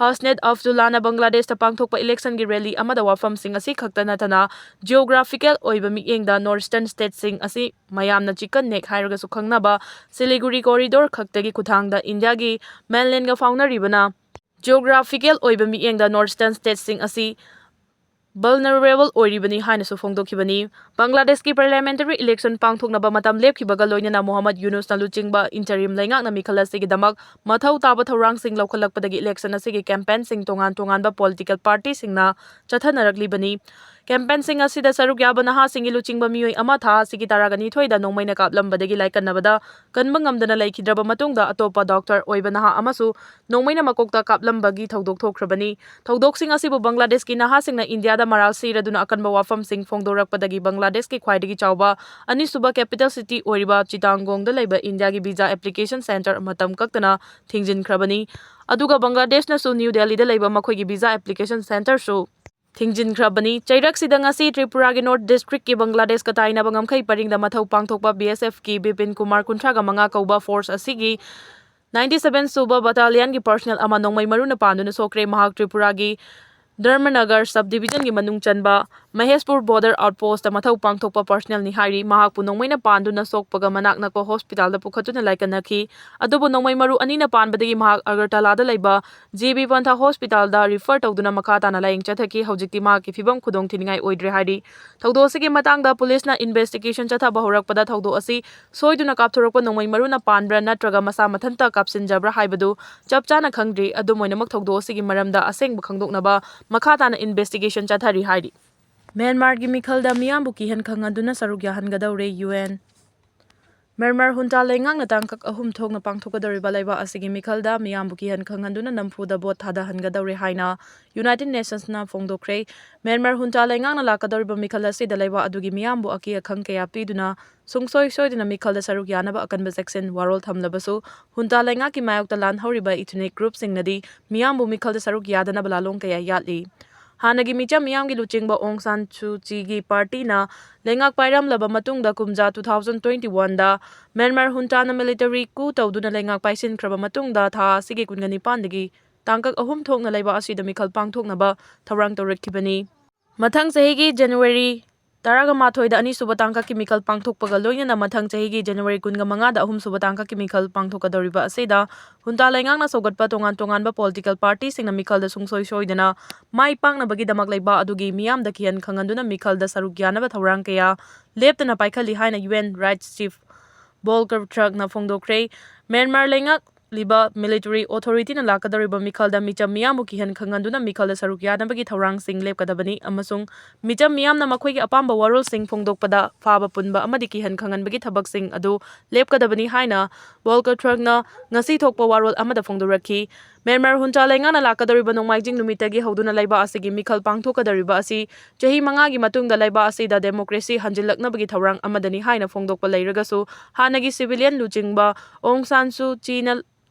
ꯍꯁꯅꯦꯠ ꯑꯕꯗꯨꯜꯂꯥꯅ ꯕꯪꯒ꯭ꯂꯥꯗꯦꯁꯇ ꯄꯥꯡꯊꯣꯛꯄ election ꯒꯤ rally ꯑꯃꯗ ꯋꯥꯐꯝꯁꯤꯡ ꯑꯁꯤ ꯈꯛꯇ ꯅꯠꯇꯅ geographical ꯑꯣꯏꯕ ꯃꯤꯠꯌꯦꯡꯗ North Eastern state ꯁꯤꯡ ꯑꯁꯤ ꯃꯌꯥꯝꯅ chicken neck ꯍꯥꯏꯔꯒꯁꯨ ꯈꯪꯅꯕ ꯁꯤꯂꯤꯒꯨꯔꯤ corridor ꯈꯛꯇꯒꯤ ꯈꯨꯠꯊꯥꯡꯗ ꯏꯟꯗꯤꯌꯥꯒꯤ mainland ꯒ ꯐꯥꯎꯅꯔꯤꯕꯅ geographical ꯑꯣꯏꯕ ꯃꯤꯠꯌꯦꯡꯗ North Eastern state ꯁꯤꯡ ꯑꯁꯤ vulnerable ꯑꯣꯏꯔꯤꯕꯅꯤ ꯍꯥꯏꯅꯁꯨ ꯐꯣꯡꯗꯣꯛꯈꯤꯕꯅꯤ꯫ ꯕꯪꯒ꯭ꯂꯥꯗꯦꯁꯀꯤ parliamentary election ꯄꯥꯡꯊꯣꯛꯅꯕ ꯃꯇꯝ ꯂꯦꯞꯈꯤꯕꯒ ꯂꯣꯏꯅꯅ ꯃꯣꯍꯝꯃꯗ ꯌꯨꯅꯨꯁꯅ ꯂꯨꯆꯤꯡꯕ interim ꯂꯩꯉꯥꯛꯅ ꯃꯤꯈꯜ ꯑꯁꯤꯒꯤꯗꯃꯛ ꯃꯊꯧ ꯇꯥꯕ ꯊꯧꯔꯥꯡꯁꯤꯡ ꯂꯧꯈꯠꯂꯛꯄꯗꯒꯤ election ꯑꯁꯤꯒꯤ campaign ꯁꯤꯡ ꯇꯣꯉꯥꯟ ꯇꯣꯉꯥꯟꯕ political party ꯁꯤꯡꯅ ꯆꯠꯊꯅꯔꯛꯂꯤꯕꯅꯤ꯫ Campaign ꯁꯤꯡ ꯑꯁꯤꯗ ꯁꯔꯨꯛ ꯌꯥꯕ ꯅꯍꯥꯁꯤꯡꯒꯤ ꯂꯨꯆꯤꯡꯕ ꯃꯤꯑꯣꯏ ꯑꯃ ꯊꯥ ꯑꯁꯤꯒꯤ ꯇꯔꯥꯒ ꯅꯤꯊꯣꯏꯗ ꯅꯣꯡꯃꯩꯅ ꯀꯥꯞꯂꯝꯕꯗꯒꯤ ꯂꯥꯏꯀꯠꯅꯕꯗ ꯀꯟꯕ ꯉꯝꯗꯅ ꯂꯩꯈꯤꯗ꯭ꯔꯕ ꯃꯇꯨꯡꯗ, ꯑꯇꯣꯞꯄ doctor ꯑꯣꯏꯕ ꯅꯍꯥ ꯑꯃꯁꯨ ꯅꯣꯡꯃꯩꯅ ꯃꯀꯣꯛꯇ ꯀꯥꯞꯂꯝꯕꯒꯤ ꯊꯧꯗꯣꯛ ꯊꯣꯛꯈ꯭ꯔꯕꯅꯤ꯫ ꯊꯧꯗꯣꯛꯁꯤꯡ ꯑꯁꯤꯕꯨ ꯕꯪꯒ꯭ꯂꯥꯗꯦꯁꯀꯤ ꯅꯍꯥꯁꯤꯡꯅ ꯏꯟꯗꯤꯌꯥꯗ ꯃꯔꯥꯜ ꯁꯤꯔꯗꯨꯅ ꯑꯀꯟꯕ ꯋꯥꯐꯝꯁꯤꯡ ꯐꯣꯡꯗꯣꯔꯛꯄꯗꯒꯤ ꯕꯪꯒ꯭ꯂꯥꯗꯦꯁꯀꯤ ꯈ꯭ꯋꯥꯏꯗꯒꯤ ꯆꯥꯎꯕ ꯑꯅꯤꯁꯨꯕ capital city ꯑꯣꯏꯔꯤꯕ ꯆꯤꯇꯥꯡꯒꯣꯡꯗ ꯂꯩꯕ ꯏꯟꯗꯤꯌꯥꯒꯤ visa application centre ꯃꯇꯝ ꯀꯛꯇꯅ ꯊꯤꯡꯖꯤꯟꯈ꯭ꯔꯕꯅꯤ꯫ ꯑꯗꯨꯒ ꯕꯪꯒ꯭ꯂꯥꯗꯦꯁꯅꯁꯨ ꯅ꯭ꯌꯨ ꯗꯦꯜꯂꯤꯗ ꯂꯩꯕ ꯃꯈꯣꯏꯒꯤ visa application centre ꯁꯨ ꯊꯤꯡꯖꯤꯟꯈ꯭ꯔꯕꯅꯤ꯫ ꯆꯩꯔꯛꯁꯤꯗ ꯉꯁꯤ ꯇ꯭ꯔꯤꯄꯨꯔꯥꯒꯤ North District ꯀꯤ ꯕꯪꯒ꯭ꯂꯥꯗꯦꯁꯀ ꯇꯥꯏꯅꯕ ꯉꯝꯈꯩ ꯄꯔꯤꯡꯗ ꯃꯊꯧ ꯄꯥꯡꯊꯣꯛꯄ B S F ꯀꯤ ꯕꯤꯄꯤꯟ ꯀꯨꯃꯥꯔ ꯀꯨꯟꯊ꯭ꯔꯥꯒ ꯃꯉꯥ ꯀꯧꯕ force ꯑꯁꯤꯒꯤ ninety seven ꯁꯨꯕ battalion ꯒꯤ personnel ꯑꯃ ꯅꯣꯡꯃꯩ ꯃꯔꯨꯅ ꯄꯥꯟꯗꯨꯅ ꯁꯣꯛꯈ꯭ꯔꯦ꯫ ꯃꯍꯥꯛ ꯇ꯭ꯔꯤꯄꯨꯔꯥꯒꯤ ꯙꯔꯃꯅꯒꯔ sub division ꯒꯤ ꯃꯅꯨꯡ ꯆꯟꯕ ꯃꯍꯦꯁꯄꯨꯔ border outpost ꯇ ꯃꯊꯧ ꯄꯥꯡꯊꯣꯛꯄ personnel ꯅꯤ ꯍꯥꯏꯔꯤ꯫ ꯃꯍꯥꯛꯄꯨ ꯅꯣꯡꯃꯩꯅ ꯄꯥꯟꯗꯨꯅ ꯁꯣꯛꯄꯒ ꯃꯅꯥꯛ ꯅꯛꯄ hospital ꯗ ꯄꯨꯈꯠꯇꯨꯅ ꯂꯥꯏꯀꯠꯅꯈꯤ꯫ ꯑꯗꯨꯕꯨ ꯅꯣꯡꯃꯩ ꯃꯔꯨ ꯑꯅꯤꯅ ꯄꯥꯟꯕꯗꯒꯤ ꯃꯍꯥꯛ ꯑꯒꯔꯇꯂꯥꯗ ꯂꯩꯕ G B Pantha hospital ꯗ refer ꯇꯧꯗꯨꯅ ꯃꯈꯥ ꯇꯥꯅ ꯂꯥꯌꯦꯡ ꯆꯠꯊꯈꯤ꯫ ꯍꯧꯖꯤꯛꯇꯤ ꯃꯍꯥꯛꯀꯤ ꯐꯤꯕꯝ ꯈꯨꯗꯣꯡꯊꯤꯅꯤꯡꯉꯥꯏ ꯑꯣꯏꯗ꯭ꯔꯦ ꯍꯥꯏꯔꯤ꯫ ꯊꯧꯗꯣꯛ ꯑꯁꯤꯒꯤ ꯃꯇꯥꯡꯗ ꯄꯨꯂꯤꯁꯅ investigation ꯆꯠꯊꯕ ꯍꯧꯔꯛꯄꯗ, ꯊꯧꯗꯣꯛ ꯑꯁꯤ ꯁꯣꯏꯗꯨꯅ ꯀꯥꯞꯊꯣꯔꯛꯄ ꯅꯣꯡꯃꯩ ꯃꯔꯨꯅ ꯄꯥꯟꯕ꯭ꯔꯥ ꯅꯠꯇ꯭ꯔꯒ ꯃꯁꯥ ꯃꯊꯟꯇ ꯀꯥꯞꯁꯤꯟꯖꯕ꯭ꯔꯥ ꯍꯥꯏꯕꯗꯨ ꯆꯞ ꯆꯥꯅ ꯈꯪꯗ꯭ꯔꯤ꯫ ꯑꯗꯨꯝ ꯑꯣꯏꯅꯃꯛ, ꯊꯧꯗꯣꯛ ꯑꯁꯤꯒꯤ ꯃꯔꯝꯗ ꯑꯁꯦꯡꯕ ꯈꯪꯗꯣꯛꯅꯕ ꯃꯈꯥ ꯇꯥꯅ investigation ꯆꯠꯊꯔꯤ ꯍꯥꯏꯔꯤ꯫ ꯃ꯭ꯌꯥꯟꯃꯥꯔꯒꯤ ꯃꯤꯈꯜꯗ ꯃꯤꯌꯥꯝꯕꯨ ꯀꯤꯍꯟ ꯈꯪꯍꯟꯗꯨꯅ ꯁꯔꯨꯛ ꯌꯥꯍꯟꯒꯗꯧꯔꯦ, U N꯫ ꯃ꯭ꯌꯥꯟꯃꯥꯔ ꯍꯨꯟꯇꯥ ꯂꯩꯉꯥꯛꯅ ꯇꯥꯡꯀꯛ ꯑꯍꯨꯝ ꯊꯣꯛꯅ ꯄꯥꯡꯊꯣꯛꯀꯗꯧꯔꯤꯕ ꯂꯩꯕꯥꯛ ꯑꯁꯤꯒꯤ ꯃꯤꯈꯜꯗ ꯃꯤꯌꯥꯝꯕꯨ ꯀꯤꯍꯟ ꯈꯪꯍꯟꯗꯨꯅ ꯅꯝꯐꯨꯗ ꯚꯣꯠ ꯊꯥꯗꯍꯟꯒꯗꯧꯔꯦ ꯍꯥꯏꯅ ꯌꯨꯅꯥꯏꯇꯦꯗ ꯅꯦꯁꯟꯁꯅ ꯐꯣꯡꯗꯣꯛꯈ꯭ꯔꯦ꯫ ꯃ꯭ꯌꯥꯟꯃꯥꯔ ꯍꯨꯟꯇꯥ ꯂꯩꯉꯥꯛꯅ ꯂꯥꯛꯀꯗꯧꯔꯤꯕ ꯃꯤꯈꯜ ꯑꯁꯤꯗ ꯂꯩꯕꯥꯛ ꯑꯗꯨꯒꯤ ꯃꯤꯌꯥꯝꯕꯨ ꯑꯀꯤ ꯑꯈꯪ ꯀꯌꯥ ꯄꯤꯗꯨꯅ ꯁꯨꯡꯁꯣꯏ ꯁꯣꯏꯗꯅ ꯃꯤꯈꯜꯗ ꯁꯔꯨꯛ ꯌꯥꯅꯕ ꯑꯀꯟꯕ ꯆꯦꯛꯁꯤꯟ ꯋꯥꯔꯣꯜ ꯊꯝꯂꯕꯁꯨ, ꯍꯨꯟꯇꯥ ꯂꯩꯉꯥꯛꯀꯤ ꯃꯥꯌꯣꯛꯇ ꯂꯥꯟ ꯍꯧꯔꯤꯕ ꯏꯊꯅꯤꯛ ꯒ꯭ꯔꯨꯞꯁꯤꯡꯅꯗꯤ ꯃꯤꯌꯥꯝꯕꯨ ꯃꯤꯈꯜꯗ ꯁꯔꯨꯛ ꯌꯥꯗꯅꯕ ꯂꯥꯂꯣꯡ ꯀꯌꯥ ꯌꯥꯠꯂꯤ꯫ ꯍꯥꯟꯅꯒꯤ ꯃꯤꯆꯝ ꯃꯤꯌꯥꯝꯒꯤ ꯂꯨꯆꯤꯡꯕ ꯑꯣꯡ ꯁꯥꯟ ꯁꯨ ꯆꯤꯒꯤ ꯄꯥꯔꯇꯤꯅ ꯂꯩꯉꯥꯛ ꯄꯥꯏꯔꯝꯂꯕ ꯃꯇꯨꯡꯗ ꯀꯨꯝꯖꯥ two thousand twenty one ꯗ ꯃ꯭ꯌꯥꯟꯃꯥꯔ ꯍꯨꯟꯇꯥꯅ ꯃꯤꯂꯤꯇꯔꯤ ꯀꯨ ꯇꯧꯗꯨꯅ ꯂꯩꯉꯥꯛ ꯄꯥꯏꯁꯤꯟꯈ꯭ꯔꯕ ꯃꯇꯨꯡꯗ ꯊꯥ ꯑꯁꯤꯒꯤ ꯀꯨꯟꯒ ꯅꯤꯄꯥꯟꯗꯒꯤ ꯇꯥꯡꯀꯛ ꯑꯍꯨꯝ ꯊꯣꯛꯅ ꯂꯩꯕꯥꯛ ꯑꯁꯤꯗ ꯃꯤꯈꯜ ꯄꯥꯡꯊꯣꯛꯅꯕ ꯊꯧꯔꯥꯡ ꯇꯧꯔꯛꯈꯤꯕꯅꯤ꯫ ꯃꯊꯪ ꯆꯍꯤꯒꯤ ꯖꯅꯋꯥꯔꯤ ꯇꯔꯥꯃꯥꯊꯣꯏꯗ ꯑꯅꯤꯁꯨꯕ ꯇꯥꯡꯀꯛꯀꯤ ꯃꯤꯈꯜ ꯄꯥꯡꯊꯣꯛꯄꯒ ꯂꯣꯏꯅꯅ ꯃꯊꯪ ꯆꯍꯤꯒꯤ ꯖꯅꯋꯥꯔꯤ ꯀꯨꯟꯃꯉꯥꯗ ꯑꯍꯨꯝꯁꯨꯕ ꯇꯥꯡꯀꯛꯀꯤ ꯃꯤꯈꯜ ꯄꯥꯡꯊꯣꯛꯀꯗꯧꯔꯤꯕ ꯑꯁꯤꯗ ꯍꯨꯟꯇꯥ ꯂꯩꯉꯥꯛꯅ ꯁꯧꯒꯠꯄ ꯇꯣꯉꯥꯟ ꯇꯣꯉꯥꯟꯕ ꯄꯣꯂꯤꯇꯤꯀꯦꯜ ꯄꯥꯔꯇꯤꯁꯤꯡꯅ ꯃꯤꯈꯜꯗ ꯁꯨꯡꯁꯣꯏ ꯁꯣꯏꯗꯅ ꯃꯥꯏ ꯄꯥꯛꯅꯕꯒꯤꯗꯃꯛ ꯂꯩꯕꯥꯛ ꯑꯗꯨꯒꯤ ꯃꯤꯌꯥꯝꯗ ꯀꯤꯍꯟ ꯈꯪꯍꯟꯗꯨꯅ ꯃꯤꯈꯜꯗ ꯁꯔꯨꯛ ꯌꯥꯅꯕ ꯊꯧꯔꯥꯡ ꯀꯌꯥ ꯂꯦꯞꯇꯅ ꯄꯥꯏꯈꯠꯂꯤ ꯍꯥꯏꯅ U N rights chief Volker ꯇ꯭ꯔꯛꯅ ꯐꯣꯡꯗꯣꯛꯈ꯭ꯔꯦ꯫ ꯃ꯭ꯌꯥꯟꯃꯥꯔ ꯂꯩꯉꯥꯛꯂꯤꯕ ꯃꯤꯂꯤꯇꯔꯤ ꯑꯣꯊꯣꯔꯤꯇꯤꯅ ꯂꯥꯛꯀꯗꯧꯔꯤꯕ ꯃꯤꯈꯜꯗ ꯃꯤꯆꯝ ꯃꯤꯌꯥꯝꯕꯨ ꯀꯤꯍꯟ ꯈꯪꯍꯟꯗꯨꯅ ꯃꯤꯈꯜꯗ ꯁꯔꯨꯛ ꯌꯥꯅꯕꯒꯤ ꯊꯧꯔꯥꯡꯁꯤꯡ ꯂꯦꯞꯀꯗꯕꯅꯤ ꯑꯃꯁꯨꯡ ꯃꯤꯆꯝ ꯃꯤꯌꯥꯝꯅ ꯃꯈꯣꯏꯒꯤ ꯑꯄꯥꯝꯕ ꯋꯥꯔꯣꯜꯁꯤꯡ ꯐꯣꯡꯗꯣꯛꯄꯗ ꯐꯥꯕ ꯄꯨꯟꯕ ꯑꯃꯗꯤ ꯀꯤꯍꯟ ꯈꯪꯍꯟꯕꯒꯤ ꯊꯕꯛꯁꯤꯡ ꯑꯗꯨ ꯂꯦꯞꯀꯗꯕꯅꯤ ꯍꯥꯏꯅ ꯚꯣꯜꯀꯔ ꯇ꯭ꯔꯛꯅ ꯉꯁꯤ ꯊꯣꯛꯄ ꯋꯥꯔꯣꯜ ꯑꯃꯗ ꯐꯣꯡꯗꯣꯔꯛꯈꯤ꯫ ꯃ꯭ꯌꯥꯟꯃꯥꯔ ꯍꯨꯟꯇꯥ ꯂꯩꯉꯥꯛꯅ ꯂꯥꯛꯀꯗꯧꯔꯤꯕ ꯅꯣꯡꯃꯥꯏꯖꯤꯡ ꯅꯨꯃꯤꯠꯇꯒꯤ ꯍꯧꯗꯨꯅ ꯂꯩꯕꯥꯛ ꯑꯁꯤꯒꯤ ꯃꯤꯈꯜ ꯄꯥꯡꯊꯣꯛꯀꯗꯧꯔꯤꯕ ꯑꯁꯤ ꯆꯍꯤ ꯃꯉꯥꯒꯤ ꯃꯇꯨꯡꯗ ꯂꯩꯕꯥꯛ ꯑꯁꯤꯗ ꯗꯦꯃꯣꯀ꯭ꯔꯦꯁꯤ ꯍꯟꯖꯤꯜꯂꯛꯅꯕꯒꯤ ꯊꯧꯔꯥꯡ ꯑꯃꯗꯅꯤ ꯍꯥꯏꯅ ꯐꯣꯡꯗꯣꯛꯄ ꯂꯩꯔꯒꯁꯨ, ꯍꯥꯟꯅꯒꯤ ꯁꯤꯚꯤꯂꯤꯌꯟ ꯂꯨꯆꯤꯡꯕ ꯑꯣꯡ ꯁꯥꯟ ꯁꯨ ꯆꯤꯅ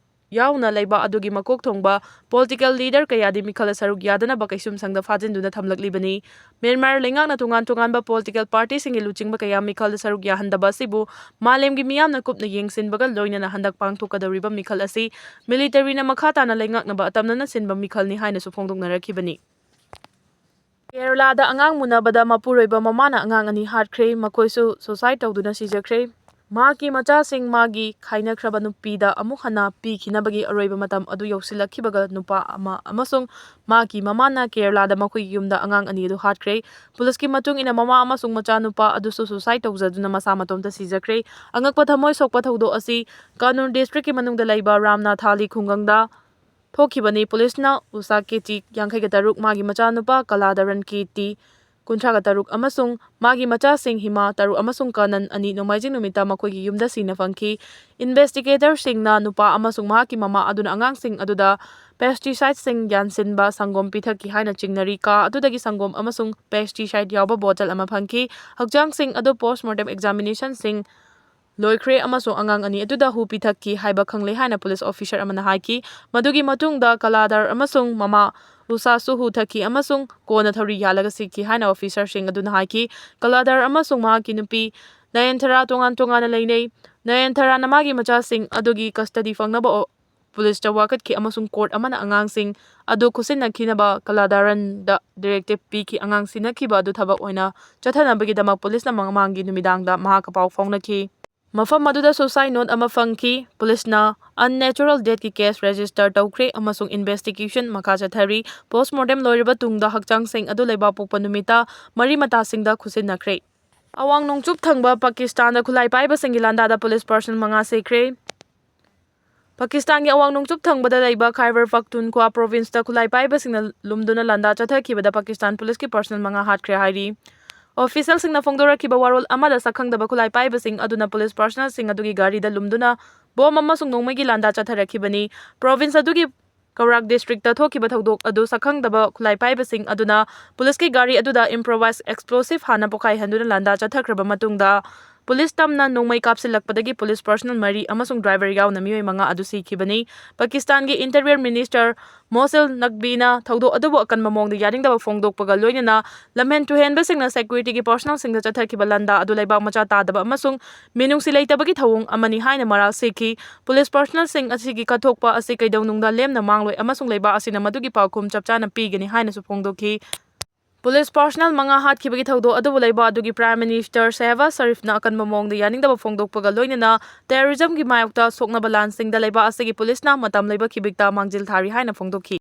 ꯌꯥꯎꯅ ꯂꯩꯕꯥꯛ ꯑꯗꯨꯒꯤ ꯃꯀꯣꯛ ꯊꯣꯡꯕ ꯄꯣꯂꯤꯇꯤꯀꯦꯜ ꯂꯤꯗꯔ ꯀꯌꯥꯗꯤ ꯃꯤꯈꯜꯗ ꯁꯔꯨꯛ ꯌꯥꯗꯅꯕ ꯀꯩꯁꯨꯝꯁꯪꯗ ꯐꯥꯖꯤꯟꯗꯨꯅ ꯊꯝꯂꯛꯂꯤꯕꯅꯤ꯫ ꯃ꯭ꯌꯥꯟꯃꯥꯔ ꯂꯩꯉꯥꯛꯅ ꯇꯣꯉꯥꯟ ꯇꯣꯉꯥꯟꯕ ꯄꯣꯂꯤꯇꯤꯀꯦꯜ ꯄꯥꯔꯇꯤꯁꯤꯡꯒꯤ ꯂꯨꯆꯤꯡꯕ ꯀꯌꯥ ꯃꯤꯈꯜꯗ ꯁꯔꯨꯛ ꯌꯥꯍꯟꯗꯕ ꯑꯁꯤꯕꯨ ꯃꯥꯂꯦꯝꯒꯤ ꯃꯤꯌꯥꯝꯅ ꯀꯨꯞꯅ ꯌꯦꯡꯁꯤꯟꯕꯒ ꯂꯣꯏꯅꯅ ꯍꯟꯗꯛ ꯄꯥꯡꯊꯣꯛꯀꯗꯧꯔꯤꯕ ꯃꯤꯈꯜ ꯑꯁꯤ ꯃꯤꯂꯤꯇꯔꯤꯅ ꯃꯈꯥ ꯇꯥꯅ ꯂꯩꯉꯥꯛꯅꯕ ꯑꯇꯝꯅꯅ ꯁꯤꯟꯕ ꯃꯤꯈꯜꯅꯤ ꯍꯥꯏꯅꯁꯨ ꯐꯣꯡꯗꯣꯛꯅꯔꯛꯈꯤꯕꯅꯤ꯫ ꯀꯦꯔꯂꯥꯗ ꯑꯉꯥꯡ ꯃꯨꯟꯅꯕꯗ ꯃꯄꯨꯔꯣꯏꯕ ꯃꯃꯥꯅ ꯑꯉꯥꯡ ꯑꯅꯤ ꯍꯥꯠꯈ꯭ꯔꯦ, ꯃꯈꯣꯏꯁꯨ ꯁꯨꯁꯥꯏꯗ ꯇꯧꯗꯨꯅ ꯁꯤꯖꯈ꯭ꯔꯦ꯫ ꯃꯍꯥꯛꯀꯤ ꯃꯆꯥꯁꯤꯡ ꯃꯥꯒꯤ ꯈꯥꯏꯅꯈ꯭ꯔꯕ ꯅꯨꯄꯤꯗ ꯑꯃꯨꯛ ꯍꯟꯅ ꯄꯤꯈꯤꯅꯕꯒꯤ ꯑꯔꯣꯏꯕ ꯃꯇꯝ ꯑꯗꯨ ꯌꯧꯁꯤꯜꯂꯛꯈꯤꯕꯒ ꯅꯨꯄꯥ ꯑꯃ ꯑꯃꯁꯨꯡ ꯃꯍꯥꯛꯀꯤ ꯃꯃꯥꯅ ꯀꯦꯔꯂꯥꯗ ꯃꯈꯣꯏꯒꯤ ꯌꯨꯝꯗ ꯑꯉꯥꯡ ꯑꯅꯤ ꯑꯗꯨ ꯍꯥꯠꯈ꯭ꯔꯦ꯫ ꯄꯨꯂꯤꯁꯀꯤ ꯃꯇꯨꯡ ꯏꯟꯅ ꯃꯃꯥ ꯑꯃꯁꯨꯡ ꯃꯆꯥꯅꯨꯄꯥ ꯑꯗꯨꯁꯨ ꯁꯨꯁꯥꯏꯗ ꯇꯧꯖꯗꯨꯅ ꯃꯁꯥ ꯃꯇꯣꯝꯇ ꯁꯤꯖꯈ꯭ꯔꯦ꯫ ꯑꯉꯛꯄ ꯊꯃꯣꯏ ꯁꯣꯛꯄ ꯊꯧꯗꯣꯛ ꯑꯁꯤ ꯀꯥꯅꯨꯔ ꯗꯤꯁꯇ꯭ꯔꯤꯛꯀꯤ ꯃꯅꯨꯡꯗ ꯂꯩꯕ ꯔꯥꯝꯅꯥꯊꯥꯂꯤ ꯈꯨꯡꯒꯪꯗ ꯊꯣꯛꯈꯤꯕꯅꯤ꯫ ꯄꯨꯂꯤꯁꯅ ꯎꯁꯥ ꯀꯦꯇꯤ ꯌꯥꯡꯈꯩꯒ ꯇꯔꯨꯛ, ꯃꯥꯒꯤ ꯃꯆꯥꯅꯨꯄꯥ ꯀꯂꯥꯗꯔꯟ ꯀꯦꯇꯤ ꯀꯨꯟꯊ꯭ꯔꯥꯒ ꯇꯔꯨꯛ ꯑꯃꯁꯨꯡ ꯃꯥꯒꯤ ꯃꯆꯥꯁꯤꯡ ꯍꯤꯃꯥ ꯇꯔꯨꯛ ꯑꯃꯁꯨꯡ ꯀꯥꯅꯟ ꯑꯅꯤ ꯅꯣꯡꯃꯥꯏꯖꯤꯡ ꯅꯨꯃꯤꯠꯇ ꯃꯈꯣꯏꯒꯤ ꯌꯨꯝꯗ ꯁꯤꯅ ꯐꯪꯈꯤ꯫ ꯏꯟꯚꯦꯁꯇꯤꯒꯦꯇꯔꯁꯤꯡꯅ ꯅꯨꯄꯥ ꯑꯃꯁꯨꯡ ꯃꯍꯥꯛꯀꯤ ꯃꯃꯥ ꯑꯗꯨꯅ ꯑꯉꯥꯡꯁꯤꯡ ꯑꯗꯨꯗ ꯄꯦꯁꯇꯤꯁꯥꯏꯗꯁꯤꯡ ꯌꯥꯟꯁꯤꯟꯕ ꯁꯪꯒꯣꯝ ꯄꯤꯊꯛꯈꯤ ꯍꯥꯏꯅ ꯆꯤꯡꯅꯔꯤ꯫ ꯀꯥ ꯑꯗꯨꯗꯒꯤ ꯁꯪꯒꯣꯝ ꯑꯃꯁꯨꯡ ꯄꯦꯁꯇꯤꯁꯥꯏꯗ ꯌꯥꯎꯕ ꯕꯣꯇꯜ ꯑꯃ ꯐꯪꯈꯤ꯫ ꯍꯛꯆꯥꯡꯁꯤꯡ ꯑꯗꯨ ꯄꯣꯁ꯭ꯠꯃꯣꯔꯇꯦꯝ ꯑꯦꯛꯖꯥꯃꯤꯅꯦꯁꯟꯁꯤꯡ ꯂꯣꯏꯈ꯭ꯔꯦ ꯑꯃꯁꯨꯡ ꯑꯉꯥꯡ ꯑꯅꯤ ꯑꯗꯨꯗ ꯍꯨ ꯄꯤꯊꯛꯈꯤ ꯍꯥꯏꯕ ꯈꯪꯂꯦ ꯍꯥꯏꯅ ꯄꯨꯂꯤꯁ ꯑꯣꯐꯤꯁꯥꯔ ꯑꯃꯅ ꯍꯥꯏꯈꯤ꯫ ꯃꯗꯨꯒꯤ ꯃꯇꯨꯡꯗ ꯀꯂꯥꯗꯥꯔ ꯑꯃꯁꯨꯡ ꯃꯃꯥ ꯎꯁꯥꯁꯨ ꯍꯨ ꯊꯛꯈꯤ ꯑꯃꯁꯨꯡ ꯀꯣꯟꯅ ꯊꯧꯔꯤ ꯌꯥꯜꯂꯒ ꯁꯤꯈꯤ ꯍꯥꯏꯅ ꯑꯣꯐꯤꯁꯥꯔꯁꯤꯡ ꯑꯗꯨꯅ ꯍꯥꯏꯈꯤ꯫ ꯀꯂꯥꯗꯥꯔ ꯑꯃꯁꯨꯡ ꯃꯍꯥꯛꯀꯤ ꯅꯨꯄꯤ ꯅꯌꯟꯊꯔꯥ ꯇꯣꯉꯥꯟ ꯇꯣꯉꯥꯟꯅ ꯂꯩꯅꯩ꯫ ꯅꯌꯟꯊꯔꯥꯅ ꯃꯥꯒꯤ ꯃꯆꯥꯁꯤꯡ ꯑꯗꯨꯒꯤ ꯀꯁꯇꯗꯤ ꯐꯪꯅꯕ ꯑꯣ-, ꯄꯨꯂꯤꯁꯇ ꯋꯥꯀꯠꯈꯤ ꯑꯃꯁꯨꯡ ꯀꯣꯔꯠ ꯑꯃꯅ ꯑꯉꯥꯡꯁꯤꯡ ꯑꯗꯨ ꯈꯨꯠꯁꯤꯟꯅꯈꯤꯅꯕ ꯀꯂꯥꯗꯥꯔꯟꯗ ꯗꯤꯔꯦꯛꯇꯤꯚ ꯄꯤꯈꯤ꯫ ꯑꯉꯥꯡ ꯁꯤꯟꯅꯈꯤꯕ ꯑꯗꯨ ꯊꯕꯛ ꯑꯣꯏꯅ ꯆꯠꯊꯅꯕꯒꯤꯗꯃꯛ ꯄꯨꯂꯤꯁꯅ ꯃꯃꯥꯡꯒꯤ ꯅꯨꯃꯤꯗꯥꯡꯗ ꯃꯍꯥꯛꯀ ꯄꯥꯎ ꯐꯥꯎꯅꯈꯤ꯫ ꯃꯐꯝ ꯑꯗꯨꯗ ꯁꯨꯁꯥꯏꯗ ꯅꯣꯠ ꯑꯃ ꯐꯪꯈꯤ꯫ ꯄꯨꯂꯤꯁꯅ ꯑꯟꯅꯦꯆꯔꯦꯜ ꯗꯦꯊꯀꯤ ꯀꯦꯁ ꯔꯦꯖꯤꯁꯇꯔ ꯇꯧꯈ꯭ꯔꯦ ꯑꯃꯁꯨꯡ ꯏꯟꯚꯦꯁꯇꯤꯒꯦꯁꯟ ꯃꯈꯥ ꯆꯠꯊꯔꯤ꯫ ꯄꯣꯁ꯭ꯠꯃꯣꯔꯇꯦꯝ ꯂꯣꯏꯔꯕ ꯇꯨꯡꯗ ꯍꯛꯆꯥꯡꯁꯤꯡ ꯑꯗꯨ ꯂꯩꯕꯥꯛꯄꯣꯛꯄ ꯅꯨꯃꯤꯠꯇ ꯃꯔꯤ ꯃꯇꯥꯁꯤꯡꯗ ꯈꯨꯠꯁꯤꯟꯅꯈ꯭ꯔꯦ꯫ ꯑꯋꯥꯡ ꯅꯣꯡꯆꯨꯞ ꯊꯪꯕ ꯄꯥꯀꯤꯁꯇꯥꯟꯗ ꯈꯨꯠꯂꯥꯏ ꯄꯥꯏꯕꯁꯤꯡꯒꯤ ꯂꯥꯟꯗꯥꯗ ꯄꯨꯂꯤꯁ ꯄꯥꯔꯁꯅꯦꯜ ꯃꯉꯥ ꯁꯤꯈ꯭ꯔꯦ꯫ ꯄꯥꯀꯤꯁꯇꯥꯟꯒꯤ ꯑꯋꯥꯡ ꯅꯣꯡꯆꯨꯞ ꯊꯪꯕꯗ ꯂꯩꯕ ꯈꯥꯏꯕꯔ ꯄꯈꯇꯨꯟꯈ꯭ꯋꯥ ꯄ꯭ꯔꯣꯚꯤꯟꯁꯇ ꯈꯨꯠꯂꯥꯏ ꯄꯥꯏꯕꯁꯤꯡꯅ ꯂꯨꯝꯗꯨꯅ ꯂꯥꯟꯗꯥ ꯆꯠꯊꯈꯤꯕꯗ ꯄꯥꯀꯤꯁꯇꯥꯟ ꯄꯨꯂꯤꯁꯀꯤ ꯄꯥꯔꯁꯅꯦꯜ ꯃꯉꯥ ꯍꯥꯠꯈ꯭ꯔꯦ ꯍꯥꯏꯔꯤ꯫ ꯑꯣꯐꯤꯁꯤꯌꯦꯜꯁꯤꯡꯅ ꯐꯣꯡꯗꯣꯔꯛꯈꯤꯕ ꯋꯥꯔꯣꯜ ꯑꯃꯗ ꯁꯛꯈꯪꯗꯕ ꯈꯨꯠꯂꯥꯏ ꯄꯥꯏꯕꯁꯤꯡ ꯑꯗꯨꯅ ꯄꯨꯂꯤꯁ ꯄꯥꯔꯁꯅꯦꯜꯁꯤꯡ ꯑꯗꯨꯒꯤ ꯒꯥꯔꯤꯗ ꯂꯨꯝꯗꯨꯅ ꯕꯣꯝ ꯑꯃꯁꯨꯡ ꯅꯣꯡꯃꯩꯒꯤ ꯂꯥꯟꯗꯥ ꯆꯠꯊꯔꯛꯈꯤꯕꯅꯤ꯫ ꯄ꯭ꯔꯣꯚꯤꯟꯁ ꯑꯗꯨꯒꯤ ꯀꯧꯔꯥꯛ ꯗꯤꯁꯇ꯭ꯔꯤꯛꯇ ꯊꯣꯛꯈꯤꯕ ꯊꯧꯗꯣꯛ ꯑꯗꯨ ꯁꯛꯈꯪꯗꯕ ꯈꯨꯠꯂꯥꯏ ꯄꯥꯏꯕꯁꯤꯡ ꯑꯗꯨꯅ ꯄꯨꯂꯤꯁꯀꯤ ꯒꯥꯔꯤ ꯑꯗꯨꯗ ꯏꯝꯄ꯭ꯔꯣꯚꯥꯏꯖ ꯑꯦꯛꯁꯄ꯭ꯂꯣꯁꯤꯚ ꯍꯥꯟꯅ ꯄꯣꯈꯥꯏꯍꯟꯗꯨꯅ ꯂꯥꯟꯗꯥ ꯆꯠꯊꯈ꯭ꯔꯕ ꯃꯇꯨꯡꯗ ꯄꯨꯂꯤꯁ ꯇꯝꯅ ꯅꯣꯡꯃꯩ ꯀꯥꯞꯁꯤꯜꯂꯛꯄꯗꯒꯤ ꯄꯨꯂꯤꯁ ꯄꯥꯔꯁꯅꯦꯜ ꯃꯔꯤ ꯑꯃꯁꯨꯡ ꯗ꯭ꯔꯥꯏꯚꯔ ꯌꯥꯎꯅ ꯃꯤꯑꯣꯏ ꯃꯉꯥ ꯑꯗꯨ ꯁꯤꯈꯤꯕꯅꯤ꯫ ꯄꯥꯀꯤꯁꯇꯥꯟꯒꯤ ꯏꯟꯇꯤꯔꯤꯌꯔ ꯃꯤꯅꯤꯁꯇꯔ ꯃꯣꯁꯤꯜ ꯅꯛꯕꯤꯅ ꯊꯧꯗꯣꯛ ꯑꯗꯨꯕꯨ ꯑꯀꯟꯕ ꯃꯑꯣꯡꯗ ꯌꯥꯅꯤꯡꯗꯕ ꯐꯣꯡꯗꯣꯛꯄꯒ ꯂꯣꯏꯅꯅ ꯂꯝꯍꯦꯟ ꯇꯨꯍꯦꯟꯕꯁꯤꯡꯅ ꯁꯦꯀ꯭ꯌꯨꯔꯤꯇꯤꯒꯤ ꯄꯥꯔꯁꯅꯦꯜꯁꯤꯡꯗ ꯆꯠꯊꯈꯤꯕ ꯂꯥꯟꯗꯥ ꯑꯗꯨ ꯂꯩꯕꯥꯛ ꯃꯆꯥ ꯇꯥꯗꯕ ꯑꯃꯁꯨꯡ ꯃꯤꯅꯨꯡꯁꯤ ꯂꯩꯇꯕꯒꯤ ꯊꯧꯑꯣꯡ ꯑꯃꯅꯤ ꯍꯥꯏꯅ ꯃꯔꯥꯜ ꯁꯤꯈꯤ꯫ ꯄꯨꯂꯤꯁ ꯄꯥꯔꯁꯅꯦꯜꯁꯤꯡ ꯑꯁꯤꯒꯤ ꯀꯠꯊꯣꯛꯄ ꯑꯁꯤ ꯀꯩꯗꯧꯅꯨꯡꯗ ꯂꯦꯝꯅ ꯃꯥꯡꯂꯣꯏ ꯑꯃꯁꯨꯡ ꯂꯩꯕꯥꯛ ꯑꯁꯤꯅ ꯃꯗꯨꯒꯤ ꯄꯥꯎꯈꯨꯝ ꯆꯞ ꯆꯥꯅ ꯄꯤꯒꯅꯤ ꯍꯥꯏꯅꯁꯨ ꯐꯣꯡꯗꯣꯛꯈꯤ꯫ ꯄꯨꯂꯤꯁ ꯄꯥꯔꯁꯅꯦꯜ ꯃꯉꯥ ꯍꯥꯠꯈꯤꯕꯒꯤ ꯊꯧꯗꯣꯛ ꯑꯗꯨꯕꯨ ꯂꯩꯕꯥꯛ ꯑꯗꯨꯒꯤ ꯄ꯭ꯔꯥꯏꯝ ꯃꯤꯅꯤꯁꯇꯔ ꯁꯦꯍꯕꯥꯖ ꯁꯔꯤꯐꯅ ꯑꯀꯟꯕ ꯃꯑꯣꯡꯗ ꯌꯥꯅꯤꯡꯗꯕ ꯐꯣꯡꯗꯣꯛꯄꯒ ꯂꯣꯏꯅꯅ ꯇꯦꯔꯣꯔꯤꯖꯝꯒꯤ ꯃꯥꯌꯣꯛꯇ ꯁꯣꯛꯅꯕ ꯂꯥꯟꯁꯤꯡꯗ ꯂꯩꯕꯥꯛ ꯑꯁꯤꯒꯤ ꯄꯨꯂꯤꯁꯅ ꯃꯇꯝ ꯂꯩꯕ ꯈꯤꯕꯤꯛꯇ ꯃꯥꯡꯖꯤꯜ ꯊꯥꯔꯤ ꯍꯥꯏꯅ ꯐꯣꯡꯗꯣꯛꯈꯤ꯫